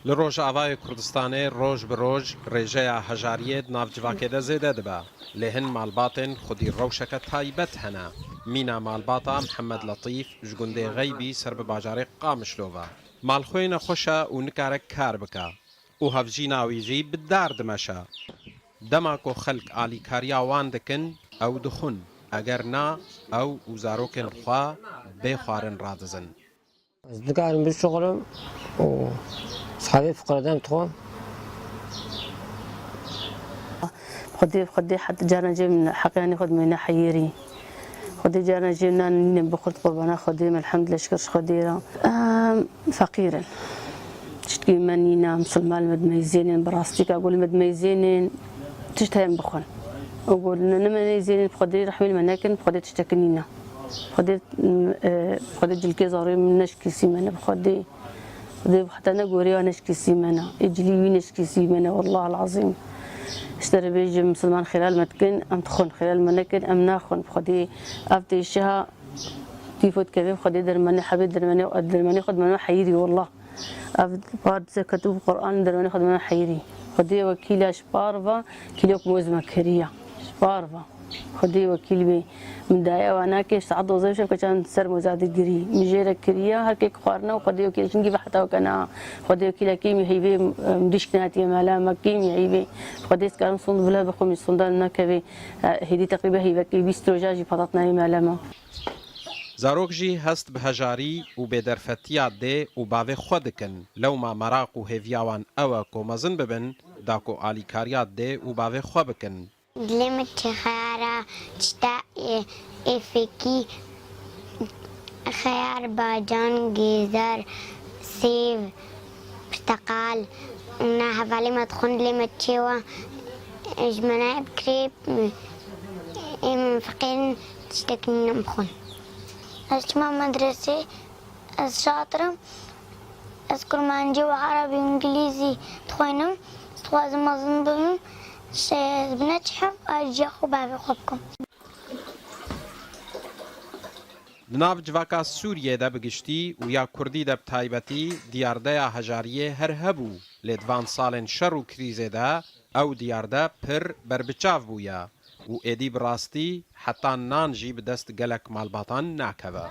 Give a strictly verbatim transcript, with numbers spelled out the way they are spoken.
Li Rojavayê Kurdistanê roj bi roj rêjeya hejariyê di nav civakê de zêde dibe. Lê hin malbatên xwedî rewşeke taybet hene. Mîna malbata Mihemed Letîf ji gundê Xeybî ser bi bajarê Qamişlo ve. Malxwê nexweş e û nikare kar bike. Û hevjîna wî jî bi dar dimeşe. Dema ku xelk alîkariya wan dikin, ew dixwin. Eger na, ew û zarokên xwe bê xwarin radizin. Ez dikarim bişuxulim û sahibê fiqireden dixwim. Xwedê, Xwedê heta carna jê min heqê anî xwe dimîne heyirî. Xwedê carna jê nan nîne bixurt qurbana Xwedê, me elhamdülillah şikir ji Xwedê re. Em feqîr in. Tiştkî me nîne, misilman li me dimeyzênin, bi rastî ka gul me dimeyzênin, tişt heye em bixwin. Û gul ne, ne me neyzênin, bi Xwedê rehmê li me nekin, bi Xwedê tiştekî nîne. Xwedê, e, Xwedê cilkê zarê min neşkîsî me ne bi Xwedê. Xwedê heta ne gorê ya neşkîsî me ne. Ê cilî wî neşkîsî me ne, wallah lazim. Ji te re bêjim, misilman xêral me dikin, em dixwin, xêral me nekin, em naxwin. Bi Xwedê ev têşiha tîfo dikeve, bi Xwedê dermanê hebê, dermanê, dermanê xwe dimene heyirî, wallah. Ev par dize ketibû Quran, dermanê xwe dimene heyirî. Xwedê wekîla ji par va, kîlok moz me kiriya. Ji par va. Xwedê wekîl bê. Min daye ewa nake, saet dozdeh şev keçan ser moza digirî. Min jê re kiriya, her kek xwarina û Xwedê wekîl çinkî ve heta weke na. Xwedê wekîla kêm heyvê, em, dişk natiye mela me, kêm heyvê. Xwedê dikarim sond bila bixwim, sondan nakeve. E, hêdî teqrîbe heyvekê bîst roja jî patat nayê mela me. Zarok jî hest bi hejarî û bêderfetiya dê û bavê xwe dikin. Lewma meraq û hêviya wan ew e ku mezin bibin, da ku alîkariya dê û bavê xwe bikin. Dilê min çi xeyara çita ê, êfekî, xeyar, bacan, gêzer, sêv, pirteqal, na hevalê me dixwin, dilê me çê we ji me nayê bikirê, ê min feqîr in, tiştek nîne em bixwin. Ez çima medresê, ez şatir im. Ez kurmancî û erebî û îngilîzî dixwînim. Ez dixwazim mezin bibim. Şê ez bineçihim, aciya xwe bavê xwe bikim. Di nav civaka Sûriyê de bi giştî û ya Kurdî de bi taybetî diyardeya hejariyê her hebû, lê di van salên şer û krîzê de ew diyarde pir berbiçav bûye û êdî bi rastî heta nan jî bi dest gelek malbatan nakeve.